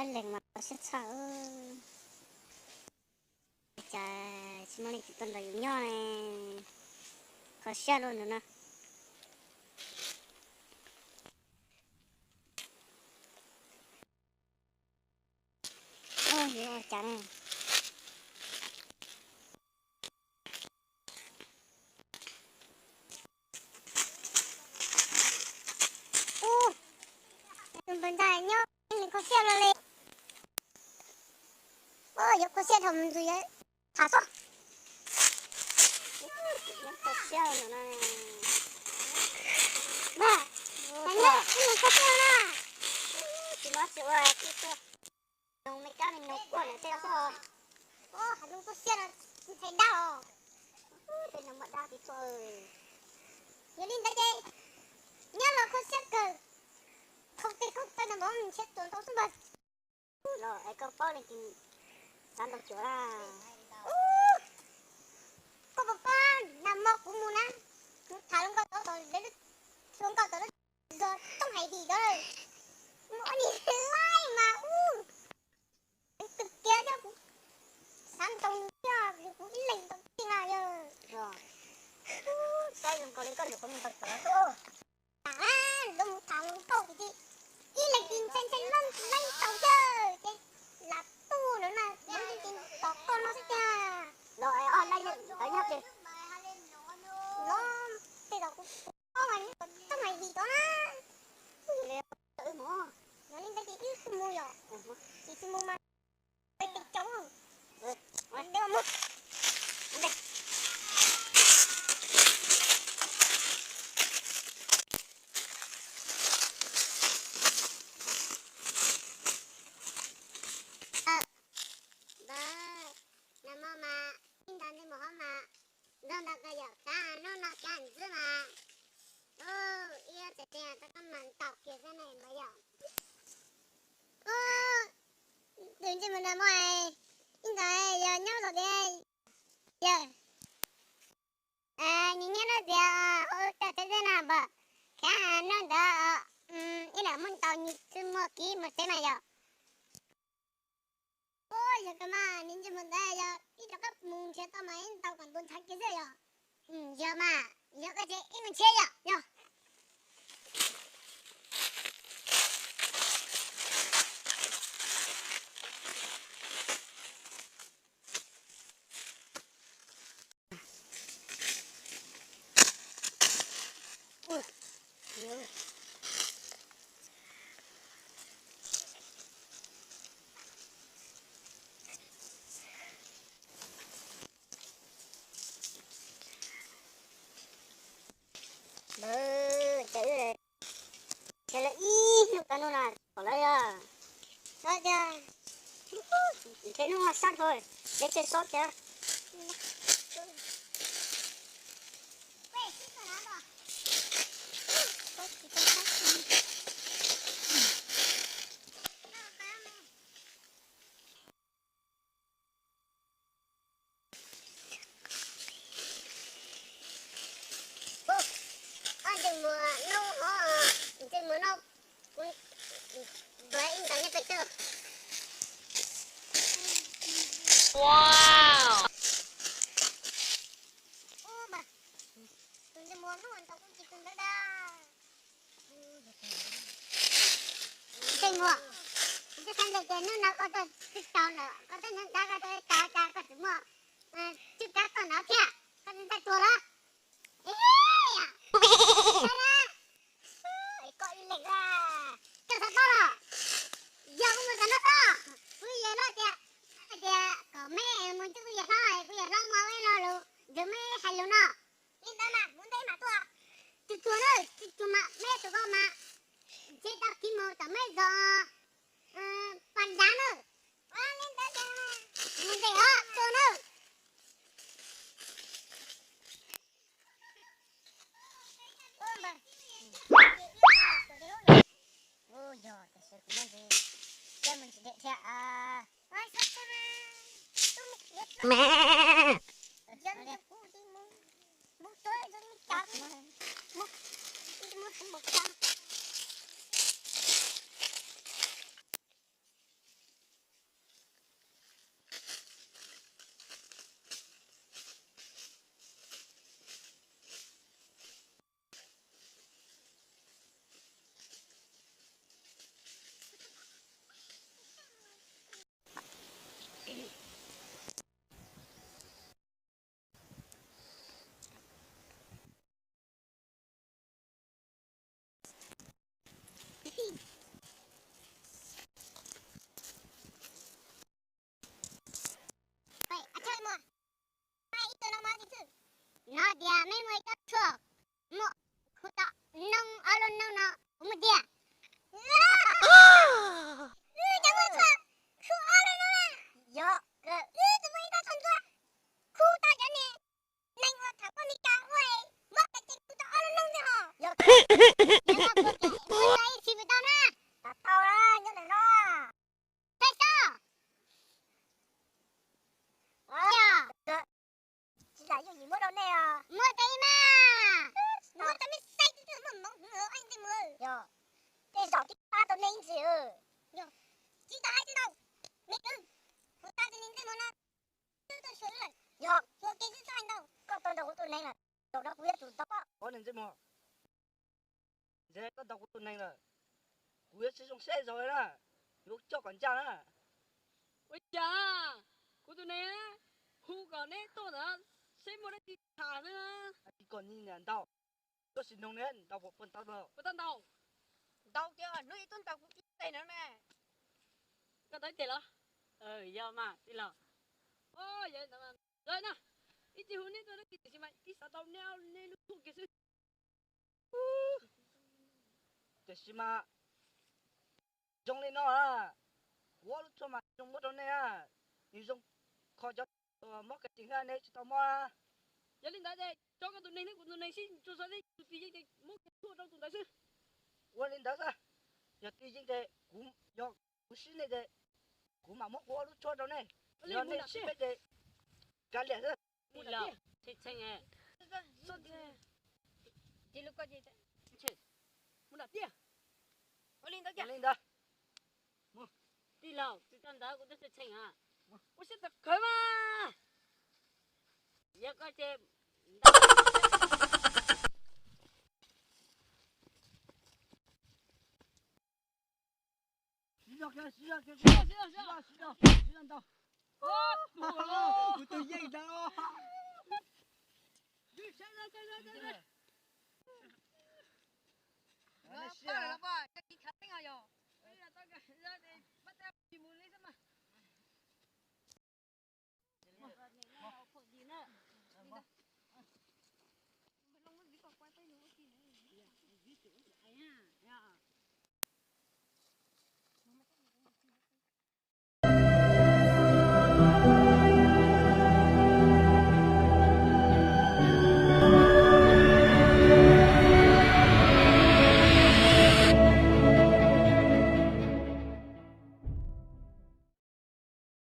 Leeg mas kho siab tshaj. Cas tsis muaj leej twg tuaj nrog yus nyob ne, kho siab luaj nraud na. Ua cas ne? Tus npawg ntxawg nyob nws kho siab luaj li. Yuav kho siab dhau mus ntxuav yuav tham xwb. Kho siab no na. Npawg, nws kho siab na. Tsis muaj tsis ua tib tuaj. Nws me kab me nus kuaj lawm tej xwb. Ua, hais lus kho siab no ntshai dab os. Tej no muaj dab tib txoj. Yog li ntawd ces nyob los kho siab kawg. Khau tej khau taw no npaum ntshe tuag ntau xwb npawg. Los es koj paub leej twg xav ntaus cuam na? Koj puas paub nag hmo kuv mus na, kuv tham hluas nkauj tau tau, hluas nkauj tau lawv zog tooj hais him tau, mus ua niam laib mas ub, twb kiag coj kuv xav ntaus thiab, kuv ib leeg tau tij na yog. Saib zoo nkaus li koj yuav qhov mus ntaus cuam tuaj. Lawv mus tham hluas nkauj ces ib leeg ntshai ntshai leej leej tau thiab ces lam tuaj lawm na, lawv yeej tos koj no xwb tiag. Los es ob leeg ntawd nyob pem no, tej zaum kuv paub mas nws tau hais vim tod na. Yog li ntawd ces wb mus yom, tsis tsis mus mas peb pem caum. Nag hmo mas ib nta ntej mus hov mas nrog nrog koj yawm kav hnub no kav ntxwb mas ib txhais tes rau koj mas ntaus kiag xwb ne npawg yom. Tus ntsej muag nag hmo ib nta yog nyob txog tias yawg nyias nyiam no tias ua cas txhais tes na npawg, kav hnub ntawd ib leeg muab ntaus nyias txhua muag kiv mus tsev mas yog. Ua yog kawg mas nws ntsej muag ntawd yog ib rov qab mus nrhiav tau mas ib ntaus kom ntuag ntxhov kiag xwb yog. Yog mas, yog koj ces ib mus nrhiav yom yog. Ces lawv ib hnub tau hnub no kom lawv yog, ntshe hnub no sab dhau, lawv thiaj xob thiab. Ub, ob ntsej muag no, ntsej muag no, kuv ntuav ib ntaus nyob pem toj. Ub, mas tus ntsej muag hnub ntaus kuv tsis tus ntawd dag. Ntsej muag, twb xav ntshe tias hnub no koj tuaj twb tau lawm, koj twb nyob nrad koj twb tau cas koj tseem muaj twb kab koj ntawd thiab, koj twb txawj tuag lawm. Koj ib leeg, koj xav paub los? Yog kuv mus tom no tod, kuv yawg hlob tias, tias kom me mus ntsib kuv yawg hlob, kuv yawg hlob muaj ib lo lus nrog me hais lus no. Li ntawd mas mus ntej mas tuaj. Tsis tuag na, tsis tuag mas me tus ko mas ntshe tau kiv mus tom me zos Pas Dav na. Mus ntej os tuag na. Ub, yog tias sawv kuv muab ntxiv, coj mus ntsis dej thiab. Ntsej muag, ntshe koj ntaus kuv tus neeg lawm. Kuv yuav tsis zoo siab zog na, yuav coj kom ncaj na. Ua cas kuv tus neeg hu kom neb tuaj ntawd seb muaj dab tsi tham na. Kom nyias ntaus, koj sim noog neb ntaus puas tau, puas tau ntaus. Ntaus ces hnub ib tuaj ntaus kuv ib teg no ne. Koj tau ib teg los? Yog mas tij laug. Yog na, ib tsis hu neb tuaj dab tsi tiam sis mas ib xav tau neb, neb lub tshuaj kiag xwb. Tiam sis mas zoo li no, kuv ob lub tshuaj mas zoo muab rau nej, nws zoo kho cov mob kev cees na, nej tsis tau mob. Yog li ntawd ces tso koj tus neeg thiab kuv tus neeg sib tsuas xov tib tus tsis yeej ces muab kiag tshuaj rau tus ntawd xwb. Ua li ntawd xwb, yog tsis yeej ces kuv, yog kuv sib nej ces kuv mam muab kuv ob lub tshuaj rau nej. Yog nej sib peb ces kav liam xwb. Tij laug, tshee tshee. Ua li ntawd, tij laug, tsis tau ntawd kuv twb tshee tshee a. Ua siab tawv kawg mas. Yog koj ces Siv zog kiag, siv zog kiag, siv zog, siv zog, siv zog ntau. Kuv tus yeej ntawd.